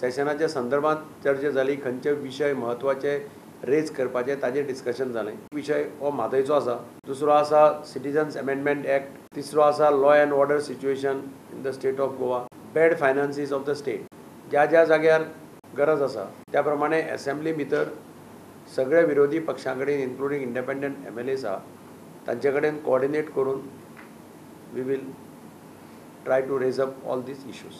सेशनाच्या संदर्भात चर्चा जाली. खंयचे विशय म्हत्वाचे रेज करपाचे ताजेर डिस्कशन जालें. विशय हो म्हादयचो आसा, दुसरो आसा सिटीजन्स अमेंडमेंट एक्ट, तिसरो आसा law and order situation in the state of Goa, bad finances of the state. ज्या ज्या जाग्यार गरज आसा त्या प्रमाणे एसेंब्ली भितर सगळे विरोधी पक्षां कडेन इन्क्लुडींग इंडिपेंडंट MLAs आहा तांचे कडेन कोऑर्डिनेट करून we will try to raise up all these issues.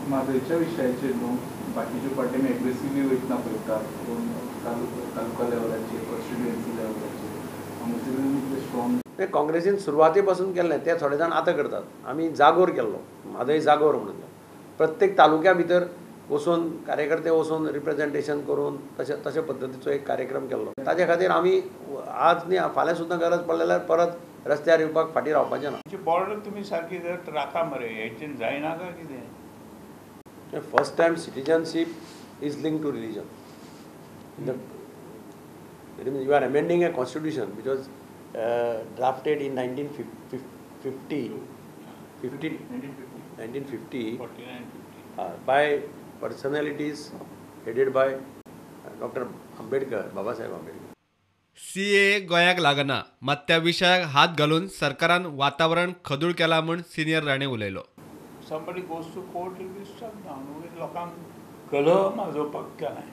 म्हादयच्या विशयाचेर न्हू बाकीच्यो पार्टींनी एग्रेसिवली वयतना पळयतात, कोण तालुका लेवलाचेर, कॉन्स्टिट्युएन्सी लेवलाचेर, हांगासर स्ट्रॉंग. काँग्रेसीन सुरवाते पासून केल्लें ते थोडे जाण आतां करतात. आमी जागोर केल्लो, म्हादय जागोर म्हणून प्रत्येक तालुक्या भितर वचून कार्यकर्ते वचून रिप्रेजेंटेशन करून तशे तशे पद्दतीचो एक कार्यक्रम केल्लो. ताजे खातीर आमी आज न्ही फाल्यां सुद्दां गरज पडले जाल्यार परत रस्त्यार येवपाक फाटीं रावपाचें ना. बॉर्डर तुमी सारकी जर राखा मरे, हेचेन जायना काय कितें? First time citizenship is link to religion. You are amending a constitution which was drafted in 1950 by personalities headed by Doctor Ambedkar, Babasaheb Ambedkar. CAA गोंयाक लागना, मात त्या विशयाक हात घालून सरकारान वातावरण खदूळ केला म्हूण सिनियर राणे उलयलो. Somebody goes to court, it will be struck down. लोकांक कलह माजोवपाक केलां.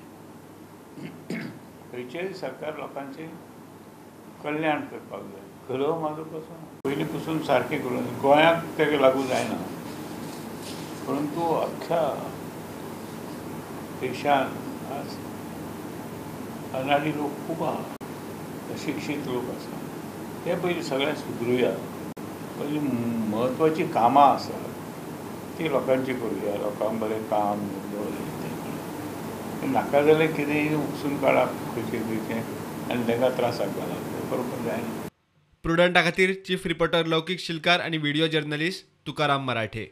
खंयचेय सरकार लोकांचें कल्याण करपाक जाय, कलह माजोवपाचो पयलीं पसून सारकें करून गोंयाक तें लागू जायना, परंतु अख्ख्या देशान आज अनाडी लोक खूब आहा, अशिक्षीत लोक आसा, ते पयलीं सगळें सुदरुया. पयलीं म्हत्वाचीं कामां आसा ती लोकांची करुया, लोकांक बरें काम तें नाका जाल्यार कितेंय उपसून काडप खंयचें खंयचें आनी तांकां त्रासाक घालप तें बरोबर जायना. प्रुडंटा खातीर चीफ रिपोर्टर लौकीक शिलकार आनी व्हिडिओ जर्नलिस्ट तुकाराम मराठे.